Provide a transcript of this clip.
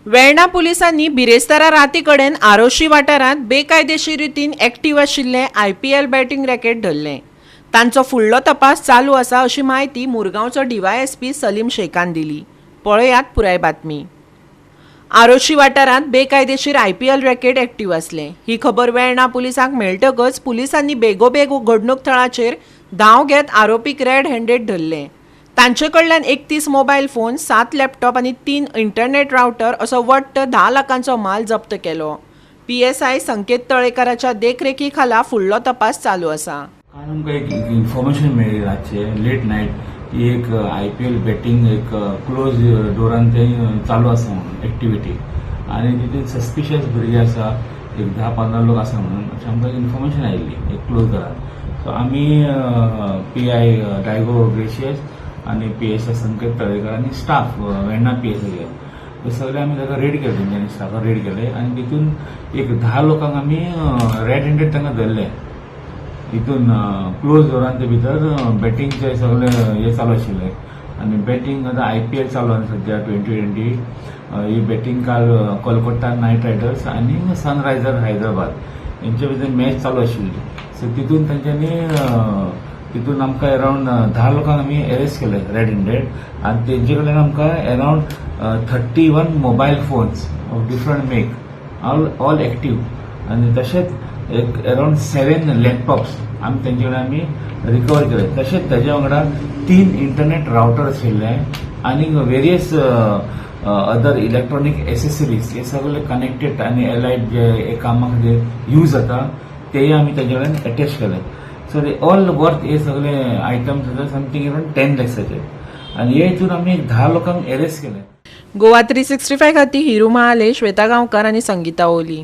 वेर्णा पुलिसांनी बिरेस्तारा राती कडेन आरोशी वाठारांत बेकायदेशीर रितीन एक्टीव आशिल्लें आयपीएल बॅटींग रॅकेट धरलें. तांचो फुडलो तपास चालू आसा, अशी म्हायती मुरगांवचो डीवायएसपी सलीम शेखान दिली. पळयात पुराय बातमी. आरोशी वाठारांत बेकायदेशीर आयपीएल रॅकेट एक्टीव आसलें. ही खबर वेर्णा पुलिसांक मेळटकच पुलिसांनी बेगोबेग घडणूक थळाचेर धांव घेत आरोपीक रेड हँडेड धरले. तांचे कडल्यान 31 मोबायल फोन, सात लॅपटॉप आनी तीन इंटरनेट रावटर असो वट्ट 10 लाखांचो माल जप्त केलो. पीएसआय संकेत तळेकराच्या देखरेखी खाला फुडलो तपास चालू आसा. काल आमकां एक इन्फॉर्मेशन मेळ्ळी रातचे लेट नायट की एक आयपीएल बॅटींग एक क्लोज डोरान ते चालू आसा म्हणून एक्टिविटी आनी तितून सस्पिशियस भुरगे आसा, एक 10-15 लोक आसा म्हणून अशें आमकां इन्फॉर्मेशन आयिल्ली एक क्लोज डोरान. सो आमी पीआय डायगो ग्रेशियस आनी पीएसआय संकेत तळेकर आनी स्टाफ वेर्णा पीएसआय हे सगळे आमी ताका रेड केले. तेंच्यांनी स्टाफाक रेड केले आनी तितून एक 10 लोकांक आमी रेड हँडेड तांकां धरले. हितून क्लोज डोरान ते भितर बॅटिंगचे सगळे हे चालू आशिल्ले आनी बॅटींग आतां आयपीएल चालू आसा सद्या 2020. ही बॅटींग काल कोलकाता नायट रायडर्स आनी सनरायझर हैदराबाद हेंचे भितर मॅच चालू आशिल्ली. सो तितून तेंच्यांनी तितून आमकां अरावंड 10 लोकांक आमी अरेस्ट केले रेड हँडेड आनी तेंचे कडल्यान आमकां around 31 mobile phones of different make, all active आनी तशेंच एक अरावंड सेवन लॅपटॉप्स आमी तेंचे कडेन आमी रिकवर केले. तशेंच तेज्या वांगडा तीन इंटरनेट रावटर आशिल्ले आनी वेरियस अदर इलेक्ट्रॉनीक एसेसरीज हे सगळे कनेक्टेड आनी एलायड जे हे कामा खातीर यूज जाता, तेय आमी तेजे कडेन एटॅच केले. सो ते ऑल वर्थ हे सगळे आयटम्स आसा समथींग अरावंड 10 लॅक्साचे आनी हे हितून आमी 10 लोकांक अरेस्ट केले. गोवा 365 खातीर हिरू महाले, श्वेता गांवकर आनी संगीता ओली.